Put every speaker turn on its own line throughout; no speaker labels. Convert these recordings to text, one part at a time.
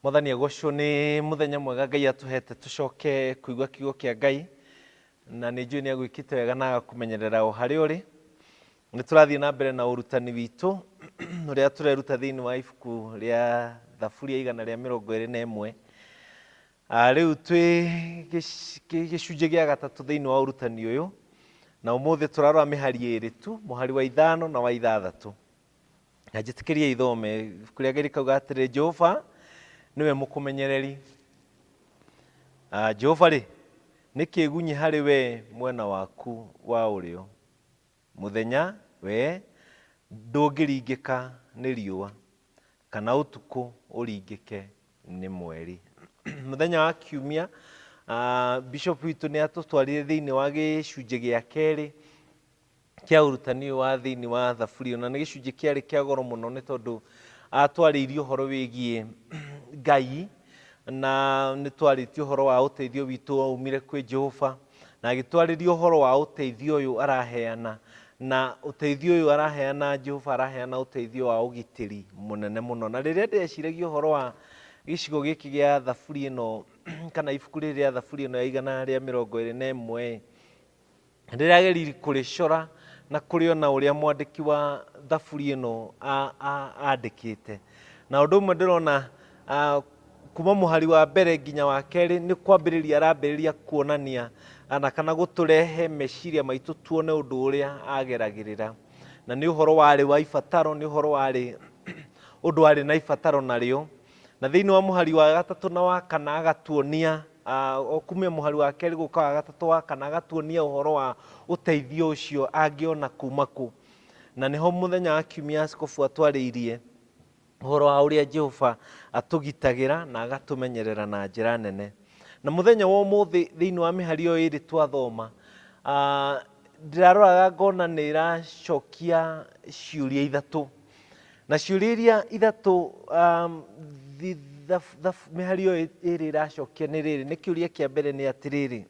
Mwathani agocwo. Nĩ mũthenya mwega Ngai atũhete tũcoke kũigua kiugo kĩa Ngai, na nĩ njũĩ nĩ agwĩkĩte wega na agakũmenyerera o harĩa ũrĩ. Nĩ tũrathiĩ na mbere na ũrutani witũ ũrĩa tũreruta thĩinĩ wa ibuku rĩa Thaburi ya 121. Rĩu twĩ gĩcunjĩ gĩa gatatũ thĩinĩ wa ũrutani ũyũ, na ũmũthĩ tũrarora mĩhari ĩrĩ tu, mũhari wa 5 na wa 6. Na njĩtĩkĩrie ithome. Ibuku rĩa Ngai rĩkauga atĩrĩ, Jehova nĩwe mũkũmenyereri. Jehova rĩ, nĩ kĩĩgunyĩ harĩ we mwena waku wa ũrĩo. Mũthenya wee ndũngĩringĩka nĩ riũa, kana ũtukũ ũringĩke nĩ mweri. Mũthenya wa Kiumia, Bishop witũ nĩ atũtwarire thĩinĩ wa gĩcunjĩ gĩa kerĩ kĩa ũrutani ũyũ wa thĩinĩ wa Thaburi, na nĩ gĩcunjĩ kĩarĩ kĩa goro mũno nĩ tondũ atwarĩirie ũhoro wĩgiĩ Ngai, na nĩ twarĩtie ũhoro wa ũteithio witũ waumire kwĩ Jehova, na agĩtwarĩria ũhoro wa ũteithio ũyũ araheana, na ũteithio ũyũ araheana Jehova araheana ũteithio wa ũgitĩri mũnene mũno. Na rĩrĩa ndĩreciragia ũhoro wa gĩcigo gĩkĩ gĩa Thaburi ĩno kana ibuku rĩrĩ rĩa Thaburi ĩno ya 121, ndĩrageririe kũrĩcora na kũrĩona ũrĩa mwandĩki wa thaburi ĩno andĩkĩte. Na ũndũ ũmwe ndĩrona kuma mũhari wa mbere nginya wa kerĩ nĩ kwambĩrĩria arambĩrĩria kuonania na kana gũtũrehe meciria maitũ tuone ũndũ ũrĩa ageragĩrĩra. Na nĩ ũhoro warĩ wa ibataro, nĩ ũhoro warĩ ũndũ warĩ na ibataro narĩo. Na thĩinĩ wa mũhari wa gatatũ na wa kana agatuonia, o kumia mũhari wa kerĩ gũka wa gatatũ wa kana, agatuonia ũhoro wa ũteithio ũcio angĩona kuma kũ. Na nĩho mũthenya wa Kiumia askobu atwarĩirie ũhoro wa ũrĩa Jehova atũgitagĩra na agatũmenyerera na njĩra nene. Na mũthenya wa ũmũthĩ thĩinĩ wa mĩhari ĩyo ĩrĩ twathoma, ndĩraroraga ngona nĩ ĩracokia ciũria ithatũ. Na ciũria iria ithatũ mĩhari ĩyo ĩrĩ ĩracokia nĩ rĩrĩ, nĩ kĩũria kĩa mbere nĩ atĩrĩrĩ,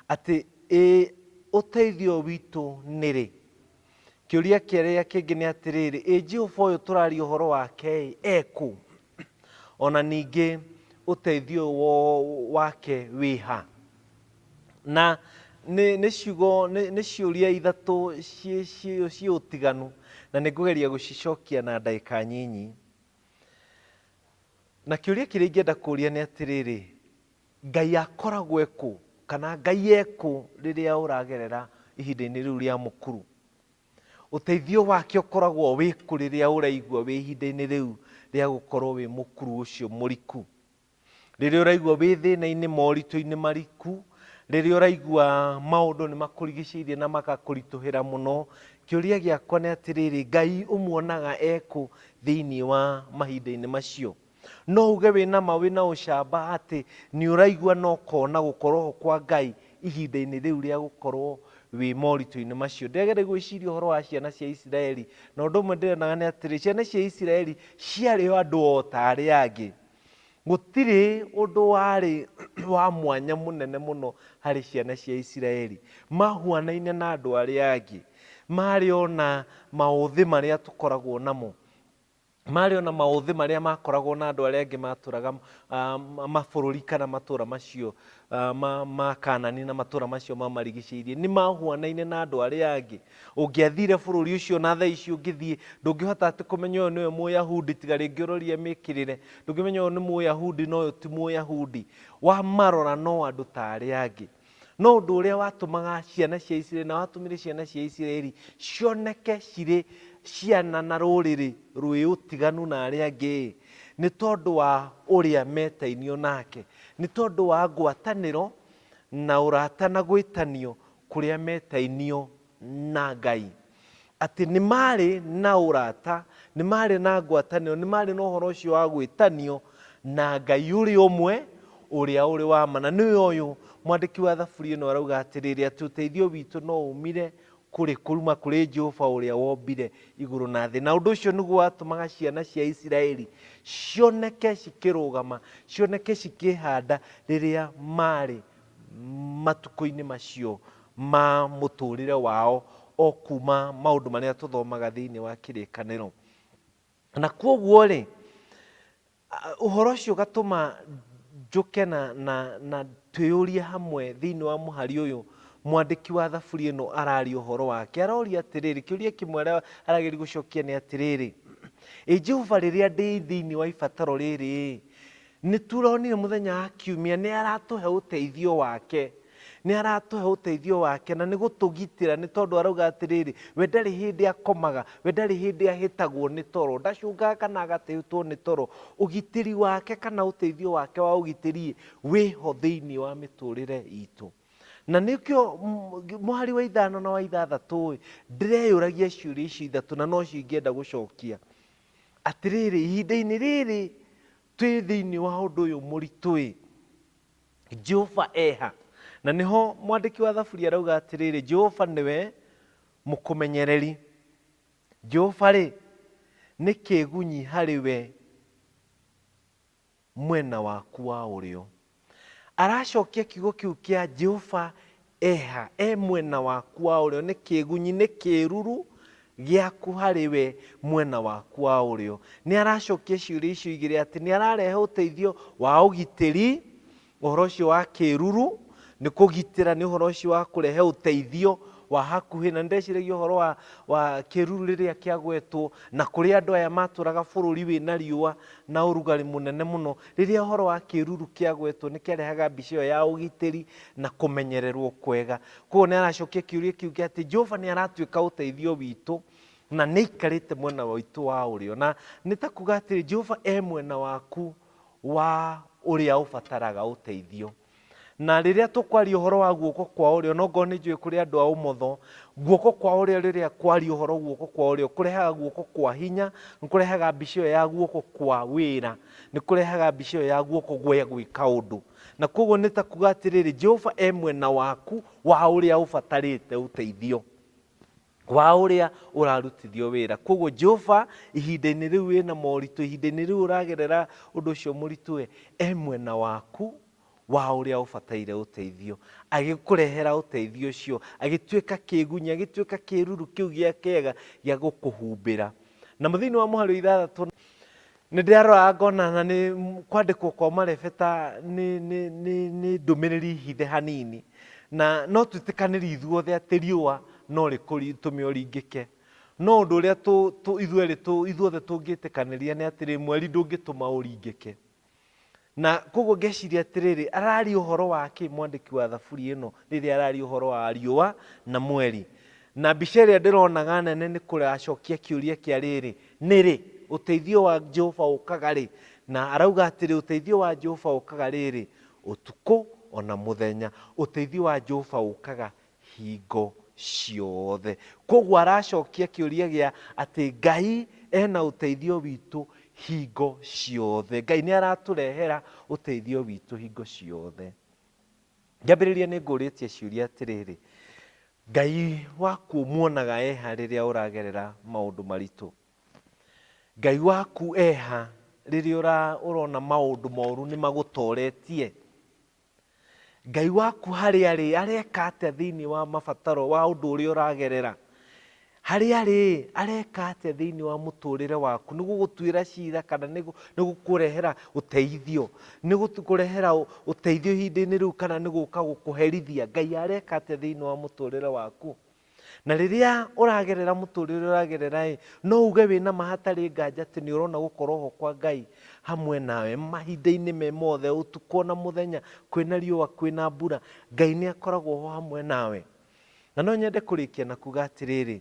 atĩ ĩ ũteithio witũ nĩ rĩ? Kĩũria kĩrĩa kĩngĩ nĩ atĩrĩrĩ, ĩ Jehova ũyũ tũraria ũhoro wake ĩ, ekũ? Ona ningĩ ũteithio wake wĩ ha? Na nĩ ciugo, nĩ ciũria ithatũ ciĩ ũtiganu, na nĩ ngũgeria gũcicokia na ndagĩka nyinyi. Na kĩũria kĩrĩa ingĩenda kũria nĩ atĩrĩrĩ, Ngai akoragwo ekũ, kana Ngai ekũ rĩrĩa ũragerera ihinda-inĩ rĩu rĩa mũkuru? Ũteithio wake ũkoragwo wĩ kũ rĩrĩa ũraigua wĩ ihinda-inĩ rĩu rĩa gũkorwo wĩ mũkuru ũcio mũriku? Rĩrĩa ũraigua wĩ thĩna-inĩ, moritũ-inĩ mariku, rĩrĩa ũraigua maũndũ nĩ makũrigicĩirie na magakũritũhĩra mũno, kĩũria gĩakwa nĩ atĩrĩrĩ, Ngai ũmuonaga ekũ thĩinĩ wa mahinda-inĩ macio? No uge wĩna ma wĩna ũcamba atĩ nĩ ũraigua na ũkona gũkorwo ho kwa Ngai ihinda-inĩ rĩu rĩa gũkorwo wĩ moritũ-inĩ macio. Ndĩrageria gwĩciria ũhoro wa ciana cia Isiraeli, na ũndũ ũmwe ndĩronaga nĩ atĩrĩ, ciana cia Isiraeli ciarĩ o andũ o ta arĩa angĩ. Gũtirĩ ũndũ warĩ wa mwanya mũnene mũno harĩ ciana cia Isiraeli. Mahuanaine na andũ arĩa angĩ. Marĩ o na maũthĩ marĩa tũkoragwo namo. Marĩ o na maũthĩ marĩa makoragwo na andũ arĩa angĩ matũraga mabũrũri kana matũra macio ma Kanani na matũra macio mamarigicĩirie. Nĩ mahuanaine na andũ arĩa angĩ. Ũngĩathire bũrũri ũcio na thaa ici ũngĩthiĩ, ndũngĩhota atĩ kũmenya ũyũ nĩwe Mũyahudi tiga rĩngĩ ũrorie mĩkĩrĩre. Ndũngĩmenya ũyũ nĩ Mũyahudi na ũyũ ti Mũyahudi. Wamarora no andũ ta arĩa angĩ. No ũndũ ũrĩa watũmaga ciana cia Isiraeli na watũmire ciana cia Isiraeli cioneke cirĩ ciana na rũrĩrĩ rwĩ ũtiganu na arĩa angĩ, nĩ tondũ wa ũrĩa metainio nake, nĩ tondũ wa ngwatanĩro na ũrata na gwĩtanio kũrĩa metainio na Ngai. Atĩ nĩ maarĩ na ũrata, nĩ maarĩ na ngwatanĩro, nĩ maarĩ na ũhoro ũcio wa gwĩtanio na Ngai ũrĩa ũmwe, ũrĩa ũrĩ wa ma. Na nĩwe ũyũ mwandĩki wa Thaburi ĩno arauga atĩrĩrĩ, atĩ ũteithio witũ no umire kũrĩ kuma kũrĩ Jehova ũrĩa wombire igũrũ na thĩ. Na ũndũ ũcio nĩguo watũmaga ciana cia Isiraeli cioneke cikĩrũgama, cioneke cikĩhanda rĩrĩa maarĩ matukũ-inĩ macio ma mũtũrĩre wao o kuma maũndũ marĩa tũthomaga thĩinĩ wa Kĩrĩkanĩro. Na kwoguo rĩ, Ũhoro ũcio ũgatũma njũke na twĩyũrie hamwe thĩinĩ wa mũhari ũyũ mwandĩki wa thaburi ĩno araria ũhoro wake. Aroria atĩrĩrĩ, kĩũria kĩmwe arageria gũcokia nĩ atĩrĩrĩ, ĩ Jehova rĩrĩa ndĩ thĩinĩ wa ibataro rĩrĩ, nĩ tũronire mũthenya wa kiumia nĩ aratũhe ũteithio wake. Nĩ aratũhe ũteithio wake na nĩ gũtũgitĩra, nĩ tondũ arauga atĩrĩrĩ, we ndarĩ hĩndĩ akomaga, we ndarĩ hĩndĩ ahĩtagwo nĩ toro, ndacũngaga kana agatĩtwo nĩ toro. Ũgitĩri wake kana ũteithio wake wa ũgitĩri wĩho thĩinĩ wa mĩtũrĩre itũ. Na nĩkĩo mũhari wa 5 na wa 6 ndĩreyũragia ciũria ici ithatũ na nocio ingĩenda gũcokia. Atĩrĩrĩ, ihinda-inĩ rĩrĩ twĩ thĩinĩ wa ũndũ ũyũ mũritũ-ĩ, Jehova eha? Na nĩho mwandĩki wa thaburi arauga atĩrĩrĩ, Jehova nĩwe mũkũmenyereri. Jehova-rĩ, nĩ kĩĩgunyi harĩ we mwena waku wa ũrĩo. Aracokia kiugo kĩu kĩa Jehova eha, e mwena waku wa ũrĩo, nĩ kĩĩgunyi, nĩ kĩĩruru gĩaku harĩ we mwena waku wa ũrĩo. Nĩ aracokia ciũria icio igĩrĩ atĩ nĩ ararehe ũteithio wa ũgitĩri, ũhoro ũcio wa kĩĩruru, nĩ kũgitĩra, nĩ ũhoro ũcio wa kũrehe ũteithio wa hakuhĩ. Na nĩndeciragia ũhoro wa kĩĩruru rĩrĩa kĩagwetwo na kũrĩ andũ aya matũraga bũrũri wĩna riũa na ũrugarĩ mũnene mũno. Rĩrĩa ũhoro wa kĩĩruru kĩagwetwo nĩ kĩarehaga mbica ĩyo ya ũgitĩri na kũmenyererwo kwega. Koguo nĩ aracokia kĩũria kĩu kĩa atĩ Jehova nĩ aratuĩka ũteithio witũ na nĩ aikarĩte mwena witũ wa ũrĩo. Na nĩ ta kuga atĩrĩ, Jehova e mwena waku wa ũrĩa ũbataraga ũteithio. Na rĩrĩa tũkwaria ũhoro wa guoko kwa ũrĩo, no ngorwo nĩ njũĩ kũrĩ andũ a ũmotho, guoko kwa ũrĩo rĩrĩa kwaria ũhoro guoko kwa ũrĩo, kũrehaga guoko kwa hinya, nĩ kũrehaga mbica ĩyo ya guoko kwa wĩra, nĩ kũrehaga mbica ĩyo ya guoko gwa gwĩka ũndũ. Na koguo nĩ ta kuga atĩrĩrĩ, Jehova e mwena waku wa ũrĩa ũbatarĩte ũteithio, wa ũrĩa ũrarutithio wĩra. Koguo Jehova ihinda-inĩ rĩu wĩna moritũ, ihinda-inĩ rĩu ũragerera ũndũ ũcio mũritũ, e mwena waku wa ũrĩa ũbataire ũteithio, agĩkũrehera ũteithio ũcio, agĩtuĩka kĩĩgunyi, agĩtuĩka kĩĩruru kĩu gĩa kĩega gĩa gũkũhumbĩra. Na thĩinĩ wa mũhari wa 6 nĩ ndĩraroraga ngona na nĩ kwandĩkwo kwa marebeta nĩ ndũmĩrĩri hithe hanini, na no twĩtĩkanĩrie ithuothe atĩ riũa no rĩtũme ũringĩke. No ũndũ ũrĩa ithuothe tũngĩtĩkanĩria nĩ atĩrĩ, mweri ndũngĩtũma ũringĩke. Na koguo ngeciria atĩrĩrĩ, araria ũhoro wa kĩ mwandĩki wa thaburi ĩno rĩrĩa araria ũhoro wa riũa na mweri? Na mbica ĩrĩa ndĩronaga nene nĩ kũracokia kĩũria kĩa rĩrĩ, nĩ rĩ ũteithio wa Jehova ũkaga rĩ? Na arauga atĩrĩ, ũteithio wa Jehova ũkaga rĩrĩ, ũtukũ ona mũthenya. Ũteithio wa Jehova ũkaga hingo ciothe. Koguo aracokia kĩũria gĩa atĩ Ngai ena ũteithio witũ hingo ciothe. Ngai nĩ aratũrehera ũteithio witũ hingo ciothe. Ngĩambĩrĩria nĩ ngũrĩtie ciũria atĩrĩrĩ, Ngai waku ũmuonaga eha rĩrĩa ũragerera maũndũ maritũ? Ngai waku eha rĩrĩa ũrona maũndũ moru nĩ magũtoretie? Ngai waku harĩa arĩ areka atĩa thĩinĩ wa mabataro wa ũndũ ũrĩa ũragerera? Harĩa arĩ areka atĩa thĩinĩ wa mũtũrĩre waku? Nĩ gũgũtuĩra cira kana nĩ gũkũrehera ũteithio? Nĩ gũkũrehera ũteithio ihinda-inĩ rĩu kana nĩ gũka gũkũherithia? Ngai areka atĩa thĩinĩ wa mũtũrĩre waku? Na rĩrĩa ũragerera mũtũrĩre ũragerera ĩ, no uge wĩna ma hatarĩ nganja atĩ nĩ ũrona gũkorwo ho kwa Ngai hamwe nawe mahinda-inĩ me mothe, ũtukũ ona mũthenya, kwĩna riũa kwĩna mbura, Ngai nĩ akoragwo ho hamwe nawe. Na no nyende kũrĩkia na kuga atĩrĩrĩ,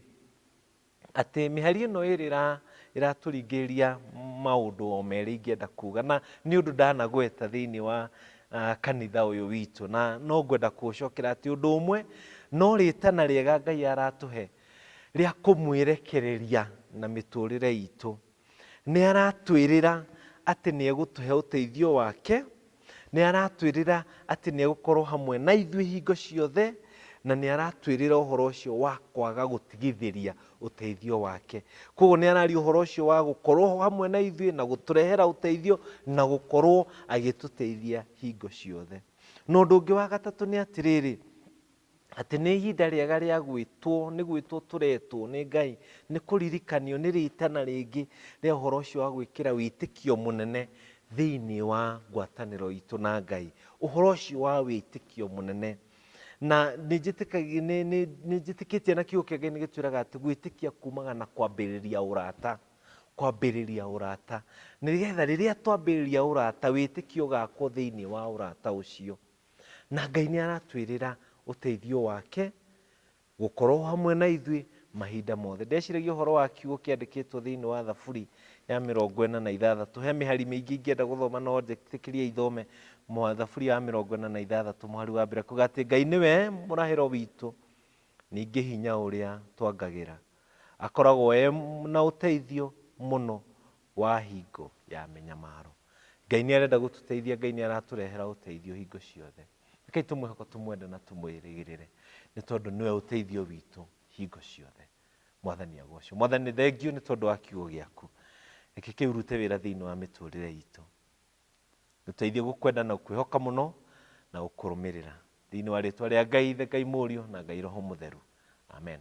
atĩ mĩhari ĩno ĩrĩ ĩratũringĩrĩria maũndũ o merĩ ingĩenda kuga, na nĩ ũndũ ndanagweta thĩinĩ wa kanitha ũyũ witũ, na no ngwenda kũũcokera atĩ ũndũ ũmwe no rĩtana rĩega Ngai aratũhe rĩa kũmwĩrekereria na mĩtũrĩre itũ. Nĩ aratwĩrĩra atĩ nĩ egũtũhe ũteithio wake, nĩ aratwĩrĩra atĩ nĩ egũkorwo hamwe na ithuĩ hingo ciothe, na nĩ aratwĩrĩra ũhoro ũcio wa kwaga gũtigithĩria ũteithio wake. Koguo nĩ araria ũhoro ũcio wa gũkorwo hamwe na ithuĩ na gũtũrehera ũteithio na gũkorwo agĩtũteithia hingo ciothe. Na ũndũ ũngĩ wa gatatũ nĩ atĩrĩrĩ, atĩ nĩ ihinda rĩega rĩa gwĩtwo, nĩ gwĩtwo tũretwo nĩ Ngai, nĩ kũririkanio, nĩ rĩtana rĩngĩ rĩa ũhoro ũcio wa gwĩkĩra wĩtĩkio mũnene Thĩinĩ wa ngwatanĩro itũ na Ngai, ũhoro ũcio wa wĩtĩkio mũnene. Na nĩ njĩtĩkĩtie na kiugo kĩa Ngai nĩ gĩtwĩraga atĩ gwĩtĩkia kumaga na kwambĩrĩria ũrata, kwambĩrĩria ũrata. Nĩgetha rĩrĩa twambĩrĩria ũrata, wĩtĩkio ũgakwo thĩinĩ wa ũrata ũcio. Na Ngai nĩ aratwĩrĩra ũteithio wake gũkorwo hamwe na ithuĩ mahinda mothe. Ndeciragia ũhoro wa kiugo kĩandĩkĩtwo thĩinĩ wa Thaburi ya 46. He mĩhari mĩingĩ ingĩenda gũthoma no njĩtĩkĩrie ithome. Thaburi ya 46 mũhari wa mbere kuga atĩ Ngai nĩwe mũrahĩro witũ, ningĩ hinya ũrĩa twangagĩra. Akoragwo e na ũteithio mũno wa hingo ya mĩnyamaro. Ngai nĩ arenda gũtũteithia, Ngai nĩ aratũrehera ũteithio hingo ciothe. Rekei tũmwĩhoke, tũmwende na tũmwĩrĩgĩrĩre nĩ tondũ nĩwe ũteithio witũ hingo ciothe. Mwathani agocwo. Mwathani thengio nĩ tondũ wa kiugo gĩaku. Reke kĩrute wĩra thĩinĩ wa mĩtũrĩre itũ. Gũteithie gũkwenda na gũkwĩhoka mũno na gũkũrũmĩrĩra. Thĩinĩ wa rĩtwa rĩa Ngai Ithe, Ngai Mũriũ na Ngai Roho Mũtheru. Amen.